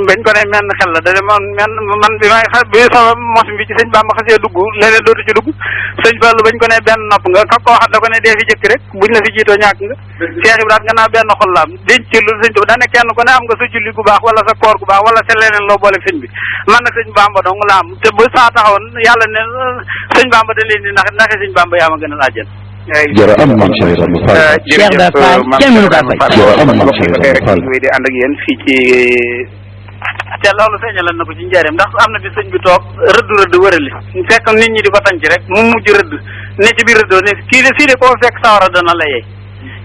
bañ ko ne menn xel la da man bi may bi sama mosim bi ci sëñ Bamba xasee dugg leneen dootu ci dugg sëñ Fallu bañ ko ne benn nopp nga ka koo xam da ko ne dee fi jëkk rek buñ la fi jiitoo ñàkk nga Cheikh Ibrahima nga naa benn xol la am denc ci lu sëñ bi da ne kenn ku ne am nga sa julli gu baax wala sa koor gu baax wala sa leneen loo boole sëñ bi man nag sëñ Bamba dong la am te bu saa taxawoon yàlla ne sëñ Bamba da leen di naxe sëñ Bamba yaa ma gën a àjjan jërëjëf am na Cheikh Ibrahima Fall. Cheikh Ibrahima Fall kenn mënu kaa fay. jërëjëf am na Cheikh Ibrahima Fall. di ànd ak yéen fii ci te loolu feeñalan na ko ci njaareem ndax am na bi sëñ bi toog rëdd wërali fekk nit ñi di ko tànc rek mu mujj rëdd ne ci biir rëddoo ne kii de fii de koo fekk sawara dana la yey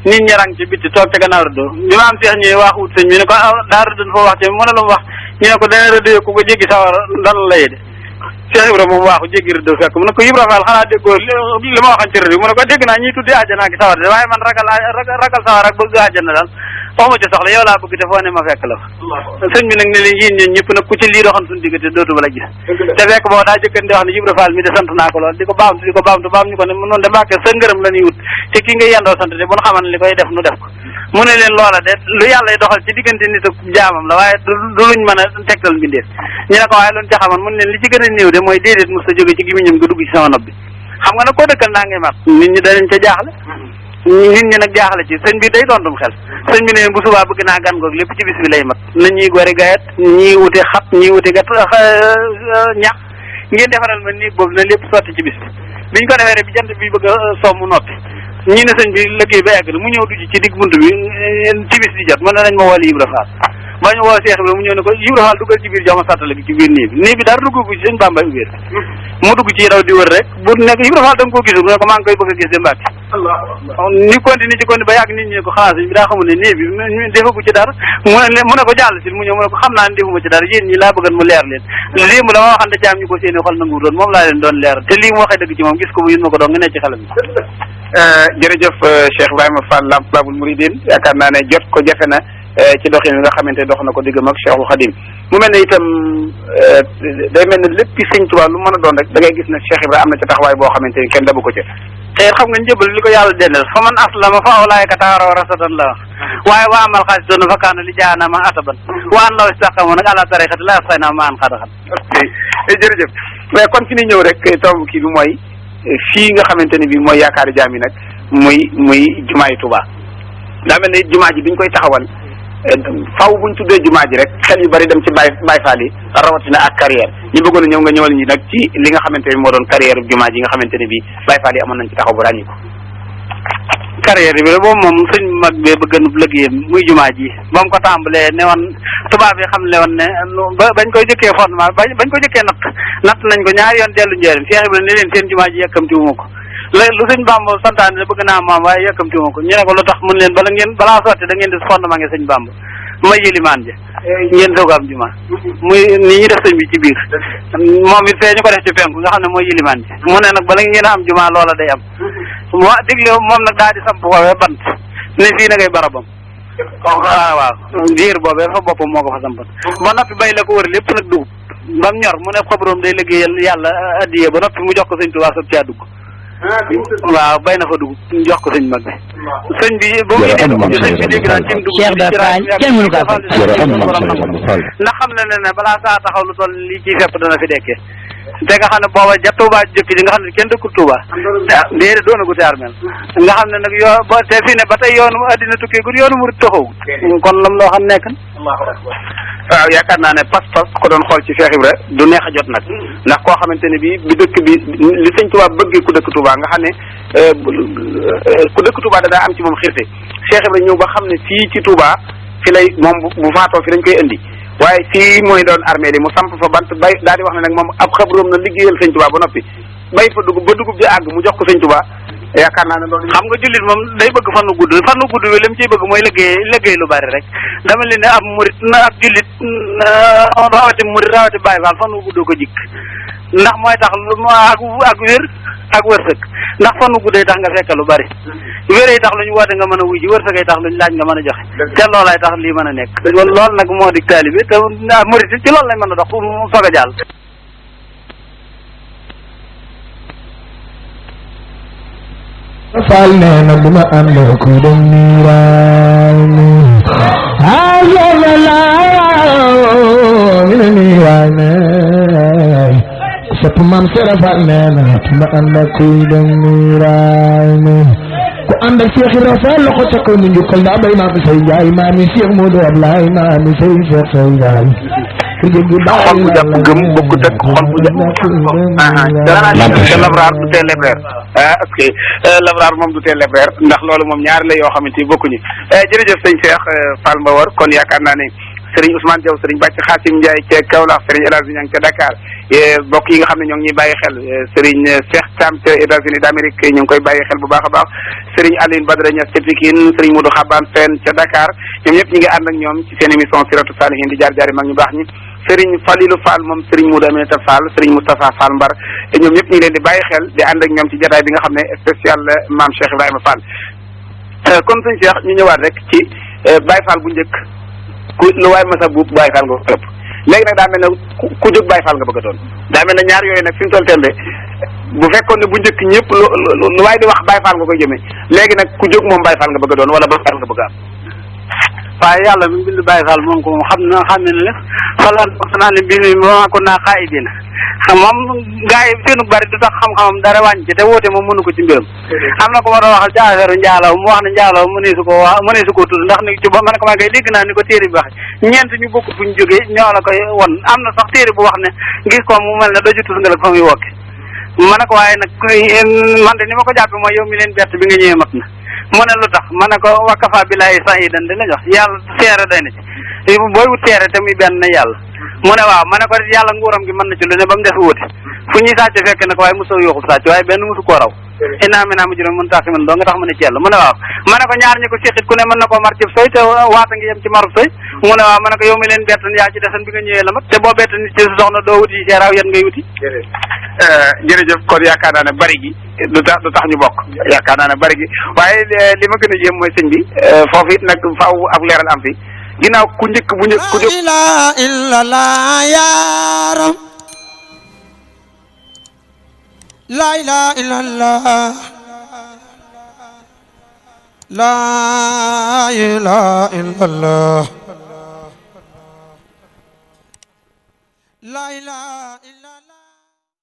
nit ñi rang ci bitti toog ca gannaaw rëddoo bi ma am seex ñëwee wax wut sëñ bi ne ko daa rëdd foo wax ci mu ne lu mu wax ñu ne ko dana rëdd ku ko jéggi sawara dana la yey de Cheikh Ibrahima moom waaxu jéggi rëddoo fekk mu ne ko Ibrahima Fall xanaa déggoo li ma waxan ci rëdd bi mu ne ko dégg naa ñiy tuddee àjjana ki sawara de waaye man ragal sawara ak bëgg àjjana daal wax ma ci soxla yow laa bëgg te foo ne ma fekk la fa sëñ bi nag ne leen yéen ñun ñëpp nag ku ci lii doxan suñu diggante dootuma la gis te fekk boo daa jëkkandi wax ne Ibrahima Fall mi de sant naa ko lool di ko baamtu baam ñu ko ne noonu de Mbàkke sa ngërëm la ñuy wut te kii nga yendoo sant de bu nu xaman li koy def nu def ko mu ne leen loola de lu yàlla doxal ci diggante nit ak jaamam la waaye du luñ mën a tegtal mbindeef ñu ne ko waaye loolu ca xaman mu ne leen li ci gën a néew de mooy déedéet mos a jóge ci gémmiñam nga dugg ci sama nopp bi xam nga nag koo dëkkal naa ngay mat nit ñi danañ ca jaaxle nit ñi nag jaaxle ci sëñ bi day tontum xel sëñ bi ne bu subaa bëgg naa gan goog lépp ci bis bi lay mat na ñuy gori gayet ñii wute xat ñii wute gat ñax ngeen defaral ma nii boobu na lépp sotti ci bis bi biñ ko defee rek bi jant bi bëgg a somm noppi ñii ne sëñ bi liggéey ba yàgg na mu ñëw dugg ci digg bunt bi ci bis di jot mën nañ ma woo Ibra Fall ba ñu woo Cheikh Ibrahima mu ñëw ne ko Ibra Fall duggal ci biir jox ma sàttale bi ci biir nii bi dara dugg ci sëñ Bamba ubéer mu dugg ci raw di wër rek bu nekk Ibra Fall da nga koo gisul mu ne ko maa ngi koy bëgg a gis de Mbàkke ñu continue ba yàgg nit ñi ne ko xanaa sëñ bi daa xamul ne nii bi defagu ci dara mu ne ko jàll si mu ñëw mu ne ko xam naa ne defuma ci dara yéen ñi laa bëggan mu leer leen léegi la ma waxante jaam ñu ko seeni xol nangu doon moom laa leen doon leer te lii mu waxee dëgg ci moom gis ko mu yun ma ko doon nga ne ci xelam bi jërëjëf Cheikh Ibrahima Fall Lamp Babul Mouridine yaakaar naa ne jot ko jafe na ci doxin bi nga xamante dox na ko diggam ak Cheikhul Khadim mu mel ne itam day mel ne lépp Sëñ Tuubaa lu mën a doon rek da ngay gis ne Cheikh Ibrahima am na ca taxawaay boo xamante ni kenn dabu ko ca te xam nga njëbal li ko yàlla dendal fa man aslama fa awlaayka taxaraw rasadan la wax waaye waa amal xaalis doon fa kaana li jaanama ataban waan law istaqamu nag ala tariqati la asqayna ma an xadaxat jërëjëf mais kon fi ni ñëw rek tomb kii bi mooy fii nga xamante ne bi mooy yaakaari jaam yi nag muy jumaa yi Tuubaa daa mel ne jumaa ji biñ koy taxawal faw buñ tuddee jumaa ji rek xel yu bari dem ci Baay Faal yi rawatina ak carrière ñu bëggoon a ñëw nga ñëwal ñi nag ci li nga xamante ne moo doon carrière jumaa ji nga xamante ne bi Baay Faal yi amoon nañ ci taxaw bu ràññi ko carrière bi rek boobu moom sëñ mag bee bëgg na liggéeyam muy jumaa ji ba mu ko tàmbalee ne woon tubaab yi xam le woon ne bañ koy jëkkee fondement bañ ko jëkkee natt nañ ko ñaari yoon dellu njëriñ Cheikh Ibrahima ne leen seen jumaa ji yàkkamtiwuma ko lu sëñ Bamba santaane bëgg naa maam waaye yàkkamtiwuma ko ñu ne ko lu tax mun leen balaa sotti da ngeen di fondement nge sëñ Bamba may yëlimaan ja ngeen soog am jumaa muy ni ñu def sëñ bi ci biir moom it fee ñu ko def ci penku nga xam ne mooy yëlimaan ji mu ne nag bala ngeen a am jumaa loola day am digle moom nag daal di samp foofee bant ne fii na ngay barabam waaw diir boobee fa boppam moo ko fa sampat ba noppi bay la ko wër lépp nag dugub ba mu ñor mu ne xobroom day liggéeyal yàlla addiyee ba noppi mu jox ko sëñ Tuubaa soog caa dugg waaw bay na fa dugub jox ko sëñ mag bi sëñ bi boo gisee dugub ji sëñ bi dégg naa cim dugub ndax xam na ne balaa saa taxaw lu toll lii ciy fepp dana fi dekkee te nga xam ne booba ja Touba jëkk ji nga xam ne kenn dëkkul Touba déedéet doona gu te armel nga xam ne nag yoo ba te fii ne ba tey yoonu addina tukkee gud yoonu murid taxawut kon lam loo xam nekk waaw yaakaar naa ne pas-pas ko doon xool ci Cheikh Ibra du neex a jot nag ndax koo xamante ne bi dëkk bi li sëñ Touba bëggee ku dëkk Touba nga xam ne ku dëkk Touba da daa am ci moom xirte Cheikh Ibra ñëw ba xam ne fii ci Touba fi lay moom bu faatoo fi lañ koy indi waaye fii mooy doon armée li mu samp fa bant bay daal di wax ne nag moom ab xabroom na liggéeyal sëñ Touba ba noppi bay fa dugub ba dugub ji àgg mu jox ko sëñ Touba yaakaar naa ne loolu. xam nga jullit moom day bëgg fan wu gudd wi li mu ciy bëgg mooy liggéey lu bari rek dama leen ne ab murit na ab jullit rawati murit rawati Baay Faal fan wu gudd ko jikk ndax mooy tax ak wér ak wërsëg ndax fan wu guddee tax nga fekk lu bari wéree tax lu ñu woote nga mën a wuy ji wërsëgay tax lu ñu laaj nga mën a joxe te loolay tax lii mën a nekk loolu nag moo di taalibe te murit ci loolu lay mën a dox pour mu soog a jàll. Faal nee na duma ànd ku dem niiraay mi mina niiraay mi sopp maam Seera Faal nee na duma ànd ku dem niiraay mi ku ànd ak Seex Ibra Faal loxo ca kaw ni njukkal daa bay maam say njaay maami Seex Moodu Ablaay maami say Seex say njaay xol bu jàpp gëm bokkut ak xol bu jàpp te labraar du tee lebreer parce que labraar moom du tee lebreer ndax loolu moom ñaari la yoo xamante ni bokkuñu jërëjëf sëñ Cheikh Fall Mbawar kon yaakaar naa ne Serigne Ousmane Diaw Serigne Bàcc Xaasim Ndiaye ca Kaolack Serigne El Hadji Niang ca Dakar mbokk yi nga xam ne ñoo ngi ñuy bàyyi xel Serigne Cheikh Thiam ca États-Unis d'Amérique ñu ngi koy bàyyi xel bu baax a baax Serigne Aline Badara Niass ca Pikine Serigne Modou Xaban Sène ca Dakar ñoom ñëpp ñi ngi ànd ak ñoom ci seen émission Siratu Salihin di jaar jaari mag ñu baax ñi Serigne Falilou Fall moom Serigne Modou Aminata Fall Serigne Moustapha Fall Mbar ñoom ñëpp ñu ngi leen di bàyyi xel di ànd ak ñoom ci jotaay bi nga xam ne spécial Maam Cheikh Ibrahima Fall kon sëñ Cheikh ñu ñëwaat rek ci Baye Fall bu njëkk ku lu waay masa buub Baye Fall nga ëpp léegi nag daa mel ne ku jóg Baye Fall nga bëgg a doon daa mel ne ñaar yooyu nag fi mu toll tembe bu fekkoon ne bu njëkk ñëpp lu waay di wax Baye Fall nga koy jëmee léegi nag ku jóg moom Baye Fall nga bëgg a doon wala Baye Fall nga bëgg a am waaye yàlla mi bind Baye Fall moom ko moom xam ne la falan naa leen bi maa ko naa xaa idina moom gars yi seenu bari du tax xam-xamam dara wàññi ci te woote moom mënu ko ci mbiram am na ko ma doon waxal ci affaire njaalaw mu wax ne njaalaw mënee su ko tudd ndax ni ci ma ne ko maa ngay dégg naa ni ko téere bi waxe ñeent ñu bokkut buñ jógee ñoo la koy won am na sax téere bu wax ne gis ko mu mel ne doju tus nga la fa muy wokke ma ne ko waaye nag man de ni ma ko jàppe mooy yow mi leen bett bi nga ñëwee mat na mu ne lu tax ma ne ko wakafa billahi sahidan di la jox yàlla seere day na ci booy wut seere te muy benn na yàlla mu ne waaw ma ne ko yàlla nguuram gi mën na ci lu ne ba mu des wuute fu ñuy sàcc fekk na ko waaye mosoo yooxub sàcc waaye benn mosu koo raw inaa mi naa mu juróom mën taxi man doo nga tax mu ne ci yàlla mu ne waaw ma ne ko ñaar ñi ko siqit ku ne mën na koo mar cib soy te waata ngi yem ci marub soy mu ne waaw ma ne ko yow mi leen bett yaa ci desan bi nga ñëwee la mat te boo bett nit ci soxna doo wuti seeraaw yan ngay wuti jërëjëf kon yaakaar naa ne bari gi du tax ñu bokk yaakaar naa ne bari gi waaye li ma gën a yéem mooy sëñ bi foofu it nag faaw ak leeral am fi ginnaaw ku njëkk bu njëkk ku jóg la ilaha illallah yaaram la ilaha illallah la ilaha illallah la ilaha